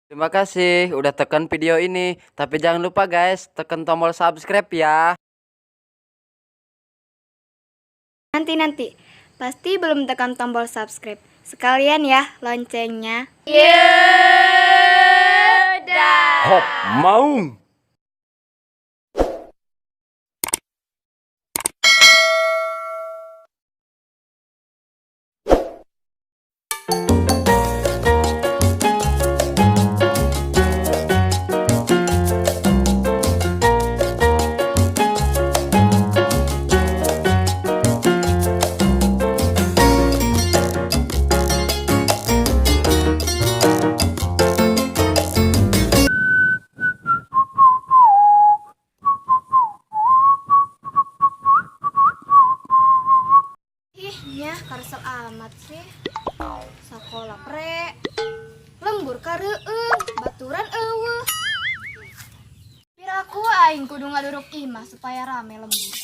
Terima kasih udah tekan video ini. Tapi jangan lupa guys, tekan tombol subscribe ya. Nanti-nanti, pasti belum tekan tombol subscribe. Sekalian ya loncengnya. Hop, maung. Ih, nyah karesep amat sih. Sekolah pre. Lembur kareueung, baturan eueuh. Piraku aing kudu ngaduruk imah supaya rame lembur.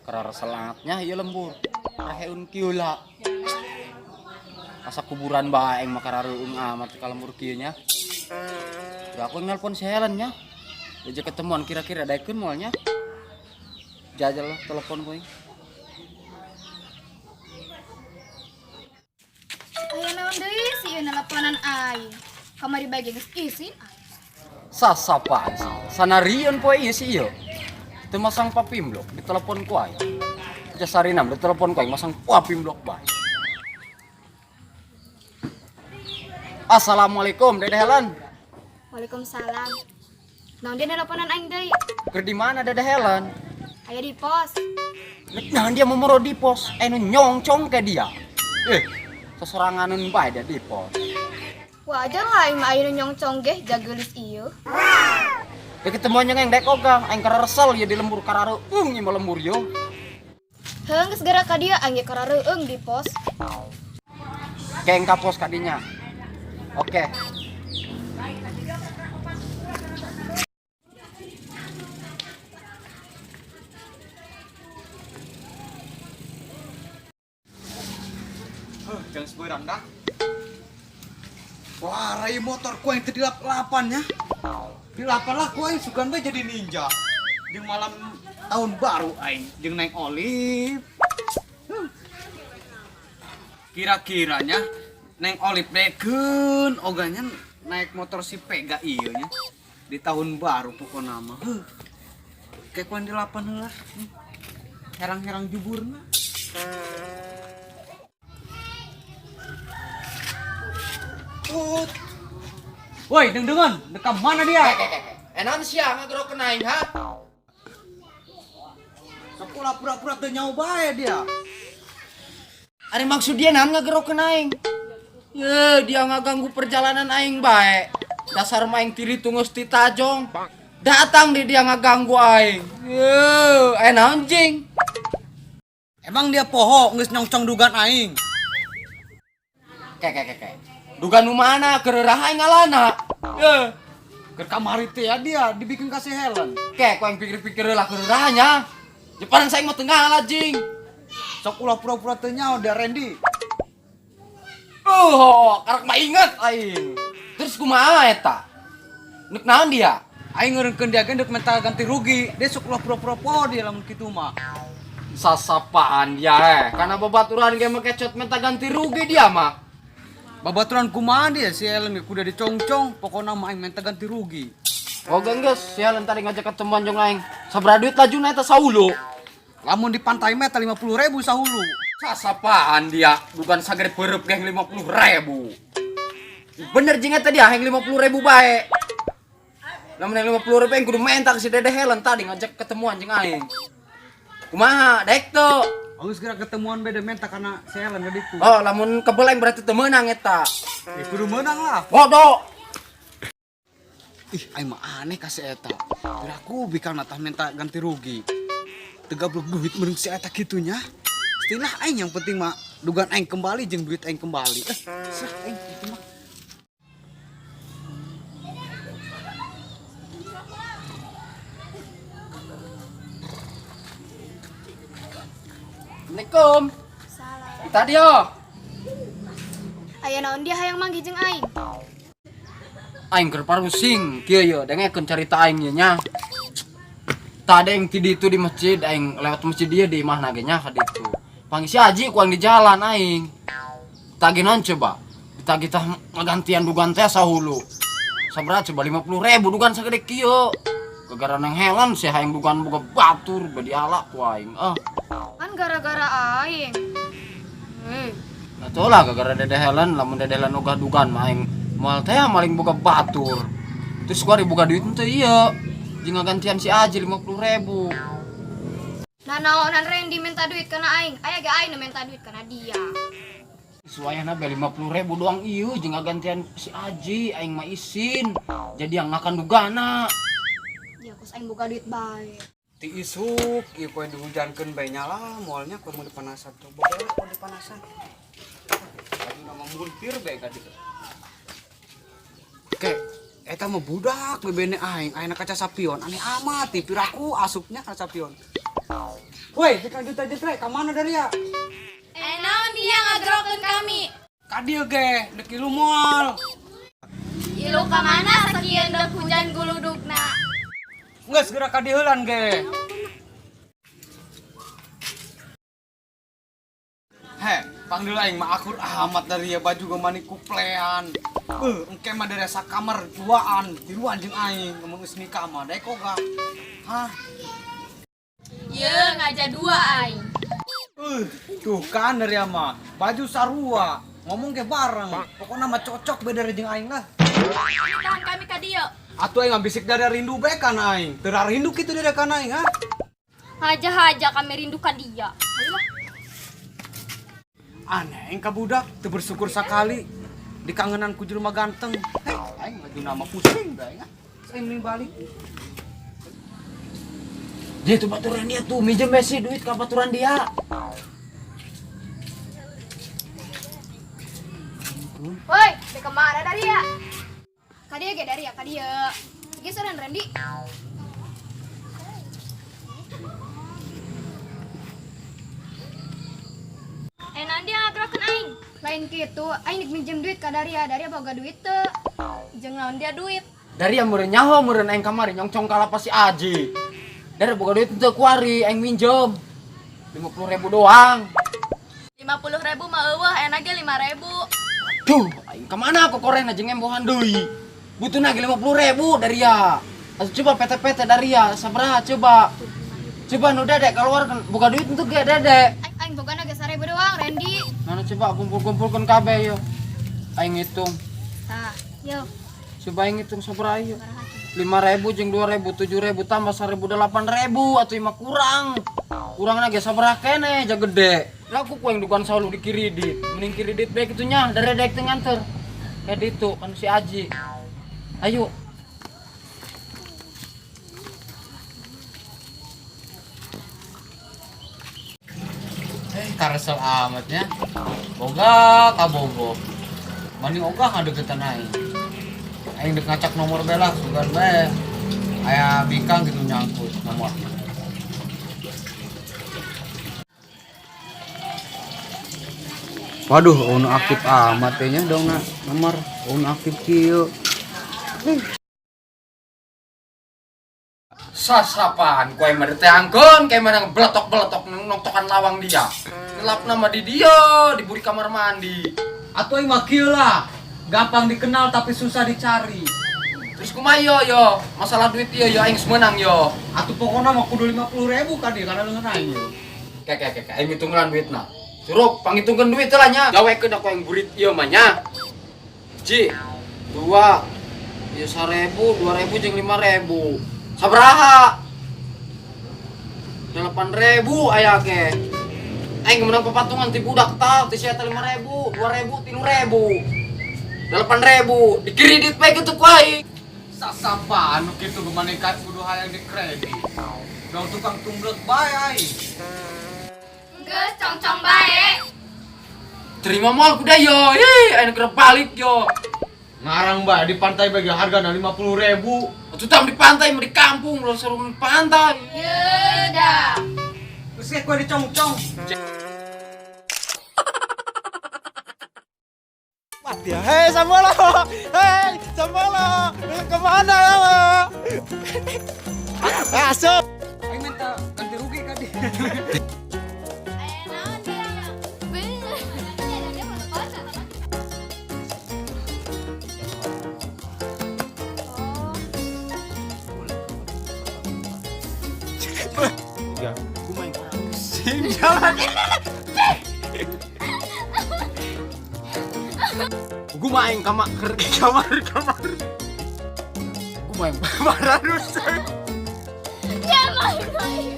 Kerar selatnya ieu lembur. Raheun kieu lah. Asa kuburan bae aing mah karareueung amat ka lembur kieu nya. Udah aku nelpon si Helen nya. Diajak ketemuan kira-kira daekeun moal nya. Jajal lah telepon ku aing. Aya naon deui sih ieu nelponan aing. Kamari bae geus isin aing. Sasapaan sih. Sanarieun poe ieu si ieu. Teu masang papimblok ditelepon ku aing. Jasarinam ditelepon ku aing masang papimblok bae. Assalamualaikum Dede Helen. Waalaikumsalam. Naon dia nelponan aing deui? Keur di mana Dede Helen? Aya di pos. Nah dia mau moro di pos, eh nu nyongcong ke dia. Eh, sesoranganeun bae dia di pos. Wajar lah aing mah aya nu nyongcong geh jageulis ieu. Dia ketemuan jeung aing dek ogah, aing kararesel ye di lembur karareueung ieu mah lembur yo. Heuh geus geura ka dieu aing ge karareueung di pos. Keng ka pos kadinya. Oke. Huh, jangan seberang dah. Wah, rai motor ku yang tadi lap-lapan ya. Dilapan lah ku aing sugan bae jadi ninja. Di malam tahun baru aing jeung naik Olive. Huh. Kira-kiranya neng Olive dekeun oganya naik motor si Pega ieu nya. Di tahun baru pokona mah. Huh. Kayak kuan dilapan heula. Herang-herang juburna. Tut. Woi, deng-dengan, dekat mana dia? Enan sia ngagerokeun aing ha? Sekolah pura-pura teu nyaho bae dia. Ari maksud dia naon ngagerokeun aing? Ye, dia ngaganggu perjalanan aing bae. Dasar mah aing tiri tungus ti tajong. Datang di dia ngaganggu aing. Ye, eh naon jing? Emang dia poho geus nyongcong dugan aing. Ke ke ke ke. Duga nu mana keur aing ngalana. Ye, Keur kamari teh ya dia dibikin kasih Helen. ke ku aing pikir-pikir lah keur nya. Jeparan saing mah teu ngalah jing. Sok ulah pura-pura teu nyaho dia Randy. Oh, karak mah inget aing. Terus kumaha eta? Nek naon dia? Aing ngeurengkeun dia ge deuk minta ganti rugi. Dia sok ulah pura-pura poho dia lamun kitu mah. Sasapaan dia eh. Karena babaturan ge make kecot minta ganti rugi dia mah. Babaturan kumaha dia si Helen ge kudu dicongcong, pokona mah aing minta ganti rugi. Oh geus, sialan tadi ngajak ketemuan jeung aing. Sabaraha duit lajuna eta saulu? Lamun di pantai mah eta 50.000 sahulu. Sasapaan dia, bukan sagede perep geng 50.000. Bener jeung eta dia heng 50.000 bae. Lamun yang 50.000 aing kudu menta ke si Dede Helen tadi ngajak ketemuan jeung aing. Kumaha, dek tuh. Geus geura ketemuan beda minta karena si Helen ge ditu. Oh, lamun kebel aing berarti teu meunang eta. Ya kudu meunang lah. Bodoh. Ih, aing mah aneh ka si eta. Piraku bikang tah minta ganti rugi. Teu gablok duit meureun si eta kitu nya. Setelah aing yang penting mah dugaan aing kembali jeung duit aing kembali. Eh, sah aing kitu mah. Assalamualaikum. Salah. Kita dia. Aya naon dia hayang manggih jeung aing? Aing keur parusing kieu ye, dengekeun carita aing ye nya. Tadi aing ti ditu di masjid, aing lewat masjid dia di imahna ge nya ka ditu. Panggih si Haji ku aing di jalan aing. Tagih naon coba? Ditagih tah ngagantian dugan teh sahulu. Sabaraha coba 50.000 dugan sagede kieu. Gara-gara neng Helen sih hayang dugan boga batur badi ala ku aing. Ah. Kan gara-gara aing. Hei, Nah, tuh lah gara-gara Dede Helen, lamun Dede Helen ogah dugan mah aing moal teh maling boga batur. Terus gua boga duit teh ieu. Jeung ngagantian si Aji 50.000. Nah naonan Randy minta duit kana aing. Aya ge aing nu minta duit kana dia. Suayana be 50.000 doang ieu jeung ngagantian si Aji aing mah isin. Jadi yang ngakan dugana. Ya kos aing boga duit bae. Ti isuk ieu poe dihujankeun bae nyala moalnya kowe mau dipanasan tuh boga kowe dipanasan. Baju nama muntir bae ka dieu. Oke, eta mah budak bebene aing, ayeuna kaca sapion aneh amat ti piraku asupnya kaca sapion. Woi, dikang juta jetrek ka mana dari ya? Eh naon dia ngagerokeun kami? Ka dieu ge, dek ilu moal. Ilu ka mana sakieu deuk hujan guludugna? Geus geura ka dieu heulan ge. He, panggil aing mah akur amat dari ya baju ge mani kuplean. Engke mah dari sakamar duaan, tiluan jeung aing ngomong geus nikah mah daek ogah. Hah? Ye, ngaja dua aing. Tuh kan dari ama baju sarua, ngomong ge bareng. Pokoknya mah cocok beda dari jeung aing lah. Tahan kami ka dieu. Atuh aing ngabisik dari rindu bae kan aing. Teu rindu kitu dari kan aing, ha? Haja-haja kami rindu ka dia. Ayolah. Aneh aing ka budak teu bersyukur sakali dikangenan ku jelema ganteng. Hei, aing baju nama pusing bae ah. Aing mending balik. Dia tuh baturan dia tuh minjem Messi duit ka baturan dia. Woi, di kemana dari ya? Ka dieu ge dari ya, ka dieu. Geus eureun Randy. Eh naon dia ngagerokeun aing? Lain kitu, aing nik minjem duit ka Daria, Daria boga duit teu. Jeung naon dia duit? Daria meureun nyaho meureun aing kamari nyongcong kalapa si Aji. Daria boga duit teu kuari aing minjem. 50.000 doang. 50.000 mah eueuh, enak ge 5.000. Duh, aing kemana kok korena jeung embohan deui. Butuh lagi 50.000 Daria. Atuh coba PT-PT Daria, sabaraha coba. Coba nu Dedek keluarkan buka duit untuk ge Dedek. Aing aing boga ge 1.000 doang, Randy. Mana coba kumpul-kumpulkeun kabeh yo. Aing ngitung. Tah, yo. Coba aing ngitung sabaraha ieu. 5.000 jeung 2.000, 7.000 tambah 1.000 8.000 atuh mah kurang. Kurang lagi sabaraha keneh ja gede. Lah aku ku yang dukan selalu di kredit. Mending kredit bae kitu nya, dari dek teu nganter. Kayak ditu kan si Aji. Ayo. Karesel amatnya. Boga kabogo. Mani ogah ngadeukeutan aing. Aing dek ngacak nomor bela sugan bae. Aya bikang gitu nyangkut nomor. Waduh, ono aktif amat nya dong na nomor ono aktif kieu. Sasapan kowe mah diteangkeun kayak mana beletok-beletok nongtokan lawang dia. Ngelap nama di dia di buri kamar mandi. Atuh aing mah kieu lah. Gampang dikenal tapi susah dicari. Terus kumaha yo yo, masalah duit ieu yo aing semenang yo. Atuh pokona mah kudu 50.000 ka dieu kana leungeun aing yo. Kek kek kek aing ngitungkeun duitna. Suruh pangitungkeun duit lah nya. Gawekeun aku aing burit ieu mah nya. Ji, 2, ieu 1.000, 2.000 jeung 5.000. Sabaraha? 8.000 aya ge. Aing menang papatungan ti budak tah, ti sia 5.000, 2.000, 3.000. 8.000 dikredit bae kitu ku aing. Sasapaan nu kitu gimana ka kudu hayang dikredit. Dong tukang tumblek bae aing. Geus congcong bae. Terima moal kuda yo. Ih, aing keur balik yo. Ngarang bae di pantai bagi harga 50.000. Atuh tam di pantai mah di kampung, ulah seru di pantai. Ye dah. Terus kayak gue dicong-cong. Mati ya. Hei Sambolo. Hei Sambolo. Kemana kamu? Masuk. Aing minta ganti rugi ka dia. Aya naon dia? Bener. Oh. Jalan. Gue main kamar kamar kamar. Gue main marah rusak. Ya main main.